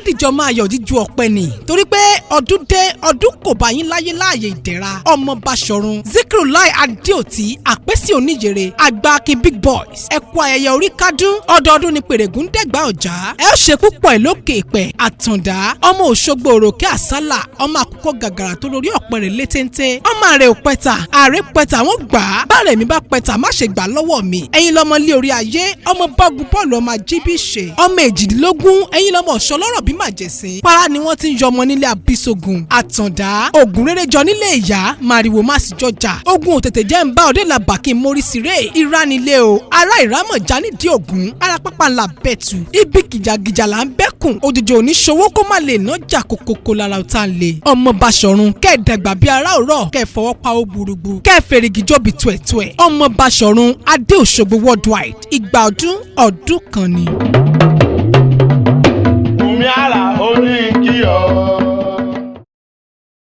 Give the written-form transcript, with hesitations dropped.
Kádìjọ máa yọ̀ jíjú ọpẹ́ ni, torí pé ọdún dé, ọdún kò bá yín láyé láàyè ìdẹ̀ra. Ọmọ Báṣọ̀run Zikirulai Adéòtí Àpèsè Oníyèrè, àgbà Akin Big Boys, ẹ kú ayẹyẹ orí kádún. Ọdọọdún ni pèrègùn dẹ́gbà ọ̀já. Ẹ ó ṣe púpọ̀ ẹ̀ lókè ìpẹ́. Àtàndá ọmọ Òṣogbo, òròkè àsálà, ọmọ àkókò gàgàrà tó lórí ọ̀pẹ rẹ̀ létéńté. Ọmọ àrẹ ò pẹ́ta, àrẹ pẹ́ta, wọ́n gbà á. Báàrẹ̀ mi bá pẹ́ta, má ṣe gbà lọ́wọ́ mi. Ẹ̀yin lọ́mọ lé orí ayé, ọmọ bọ́gun bọ́ọ̀lù, ọmọ ajíbí ṣe ọmọ 18. Ẹ̀yin lọ́mọ ọ̀ṣọ́ lọ́rọ̀ bí màjèsín para ni wọ́n ti ń yọmọ nílé abisogun. Àtàndá ògùn rere jọ nílé ìyá màrìwò má sì jọjà. Ogun ò tètè jẹ́ ń bá òde làbà kí n mórí sírè ìranilé o. Ará ìrámọ̀já nídìí ògùn, ara pápá ńlá bẹ̀tù ibi gìjàgìjà là ń bẹ́kùn. Òjòjò oníṣòwò kó má lè nájà kókókó lára ọ̀tá ń le. Ọmọ Báṣọ̀run, kẹ́ ẹ̀ dàgbà bí ará òrọ̀, kẹ́ ẹ̀ fọwọ́ pa ó gbúrúgbú, kẹ́ ẹ̀ fèrègì jóbi tuẹ̀tuẹ̀. Ọmọ Báṣọ̀run Adé Òṣogbo worldwide, ìgbà ọdún ọdún kan ni. Wùmí àlà orí kí ọ.